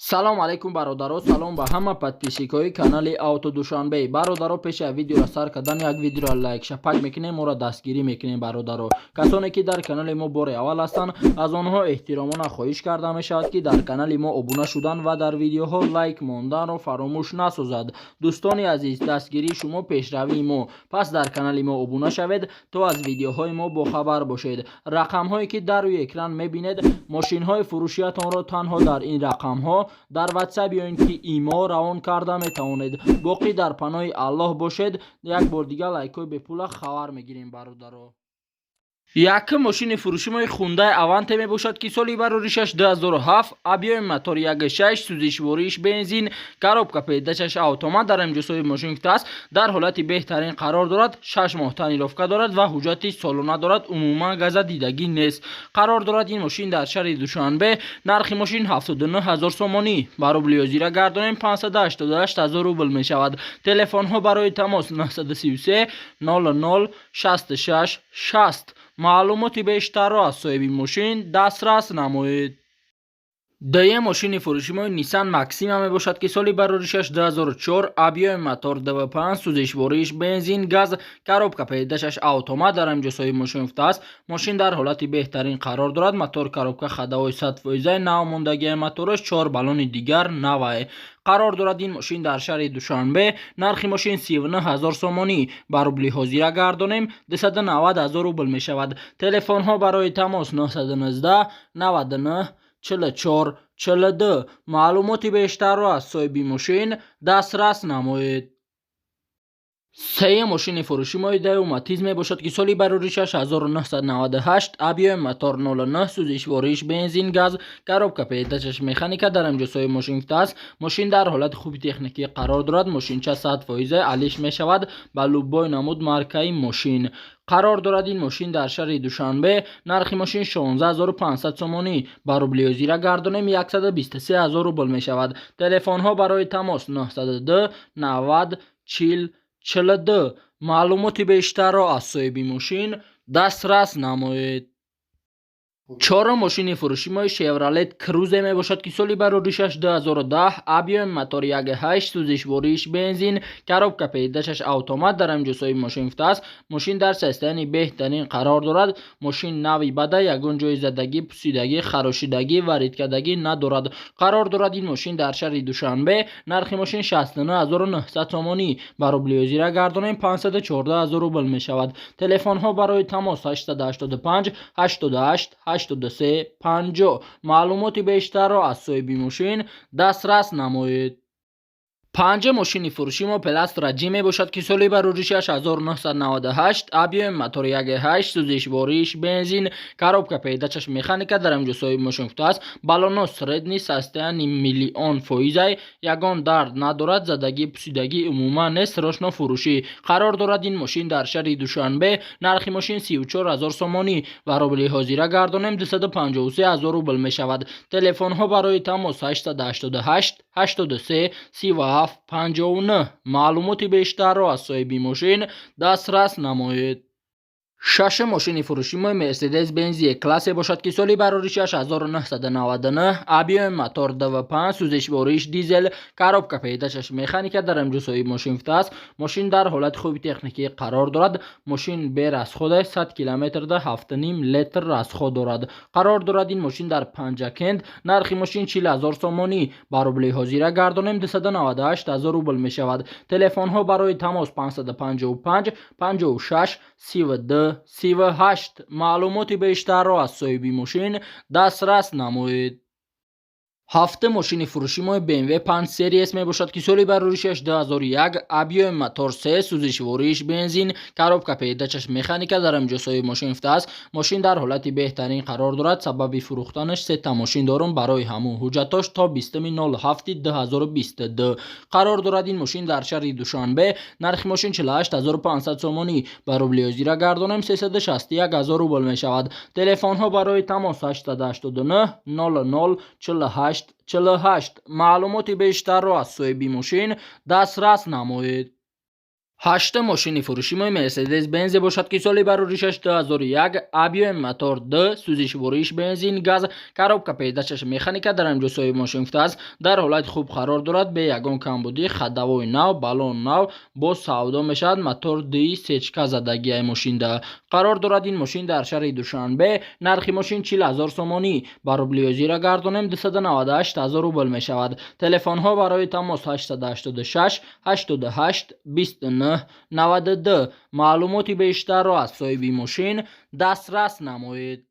Салом алейкум, бародаро, салом ба ҳама подписчикои канали Авто Душанбе. Бародаро, пеш аз видеоро сар кардан як видеоро лайк шапак мекунем, моро дастгирӣ мекунем. Бародаро, касоне ки дар канали мо бори аввал ҳастанд, аз онҳо эҳтиромона хоҳиш карда мешавад, ки дар канали мо обуна шудан ва дар видеоҳо лайк монданро фаромӯш насозад. Дӯстони азиз, дастгирии шумо пешравии мо, пас дар канали мо обуна шавед, то аз видеоҳои мо бохабар бошед. Рақамҳое ки дар рӯи экран мебинед, мошинҳои фурӯшиятонро танҳо дар ин рақамҳо дар WhatsApp ё ин ки имо равон карда метавонед. Боқӣ дар паноҳи Аллоҳ бошед. Як бор дига лайкҳои бепула хабар мегирем, бародаро. Якум мошини фурӯшимои Хундай Аванте мебошад, ки соли бароришаш 2007, объёми мотор 1,6, сӯзишвориш бензин, коробка передачаш автомат. Дар инҷо соҳиби мошин гуфтааст, дар ҳолати беҳтарин қарор дорад, 6 моҳ тонировка дорад ва ҳуҷҷати солона дорад, умуман газадидагӣ нест. Қарор дорад ин мошин дар шаҳри Душанбе. Нархи мошин 79 ҳазор сомонӣ, ба рубли ҳозира гардонем, 588 ҳазор рубл мешавад. Телефонҳо барои тамос 933 00 66 60. Маълумоти бештарро аз соҳиби мошин дастрас намоед. Дуюм мошини фурӯшимои Nissan Maxima мебошад, ки соли бароришаш 2004, объёми мотор 2,5, сӯзишвориш бензин, газ, коробка передачаш автомат. Дар инҷо соҳиби мошин гуфтааст, мошин дар ҳолати беҳтарин қарор дорад, мотор, коробка, ходовой 100%, нав мондагии мотораш, чор баллони дигар навае. Қарор дорад ин мошин дар шаҳри Душанбе. Нархи мошин 39 ҳазор сомонӣ, ба рубли ҳозира гардонем, 290 ҳазор рубл мешавад. Телефонҳо барои тамос 919 99 44 42. Маълумоти бештарро аз соҳиби мошин дастрас намоед. Сеюм мошини фурӯши мои Даеу Матиз мебошад, ки соли бароришаш 1998, объёми мотор 09, сӯзишвориш бензин, газ, коробка передачаш механика. Дар инҷо соҳиби мошин гуфтааст, мошин дар ҳолати хуби техникӣ қарор дорад, мошинча 100% алиш мешавад ба любой намуд маркаи мошин. Қарор дорад ин мошин дар шаҳри Душанбе. Нархи мошин 16 500 сомонӣ, ба рубли ҳозира гардонем, 123 ҳазор рубл мешавад. Телефонҳо барои тамос 902 90 40 42. Маълумоти бештарро аз соҳиби мошин дастрас намоед. Чорум мошини фурӯши мои Шевролет Крузе мебошад, ки соли бароришаш 2010, объёми мотор 1,8, сӯзишвориш бензин, коробка передачаш автомат. Дар инҷо соҳиби мошин гуфтааст, мошин дар состоянии беҳтарин қарор дорад, мошин нави бада, ягон ҷои задагӣ, пусидагӣ, харошидагӣ, варидкардагӣ надорад. Қарор дорад ин мошин дар шаҳри Душанбе. Нархи мошин 69 900 сомонӣ, ба рубли ҳозира гардонем, 514 ҳазор рубл мешавад. Телефонҳо барои тамос 885 88 83 50. Маълумоти бештарро аз соҳиби мошин дастрас намоед. Панҷум мошини фурӯши мо Опел Астра Ҷи мебошад, ки соли бароришаш 1998, объёми мотор 1,8, сӯзишвориш бензин, коробка передачаш механика. Дар инҷо соҳиби мошин гуфтааст, баллоно средний, состояние миллион фоизай, ягон дард надорад, задагӣ, пусидагӣ умуман нест. Срочно фурӯшӣ. Қарор дорад ин мошин дар шаҳри Душанбе. Нархи мошин 34 ҳазор сомонӣ, ба рубли ҳозира гардонем, 253 ҳазор рубл мешавад. Телефонҳо барои тамос 888 83 37 59. Маълумоти бештарро аз соҳиби мошин дастрас намоед. Шашум мошини фурӯши мо Мерседес Бенз Е классе бошад, ки соли бароришаш 1999, объёми мотор 2,5, сӯзишвориш дизел, коробка передачаш механика. Дар инҷо соҳиби мошин гуфтааст, мошин дар ҳолати хуби техникӣ қарор дорад, мошин бе расхода 100 километрда 7,5 литр расход дорад. Қарор дорад ин мошин дар Панҷакент. Нархи мошин 40 ҳазор сомонӣ, ба рубли ҳозира гардонем, 298 ҳазор рубл мешавад. Телефонҳо барои тамос 555 56 32 38. Маълумоти бештарро аз соҳиби мошин дастрас намоед. Ҳафтум мошини фурӯши мои BMW 5 Series мебошад, ки соли бароришаш 2001, объёми мотор 3, сӯзишвориш бензин, коробка передачаш механика. Дар инҷо соҳиби мошин гуфтааст, мошин дар ҳолати беҳтарин қарор дорад, сабаби фурӯхтанаш сета мошин дорум, барои ҳамун ҳуҷҷатош то 20.07.2022. Қарор дорад ин мошин дар шаҳри Душанбе. Нархи мошин 48 500 сомонӣ, ба рубли ҳозира гардонем, 361 ҳазор рубл мешавад. Телефонҳо барои тамос 889 00 48 48. Маълумоти бештарро аз соҳиби мошин дастрас намоед. Ҳаштум мошини фурӯши мо Мерседес Бензе бошад, ки соли бароришаш 2001, объём мотор 2, сӯзишвориш бензин, газ, коробка передачаш механика. Дар ҳамин ҷо соҳиби мошин гуфтааст, дар ҳолати хуб қарор дорад, бе ягон камбудӣ, ходовой нав, баллон нав, боз савдо мешавад. Мотор ди сечка задагиай мошинда. Қарор дорад ин мошин дар шаҳри Душанбе. Нархи мошин 40 000 сомонӣ, ба рубли ҳозира гардонем, 298 000 рубл мешавад. Телефонҳо барои тамос 886 88 29 92. Маълумоти бештарро аз соҳиби мошин дастрас намоед.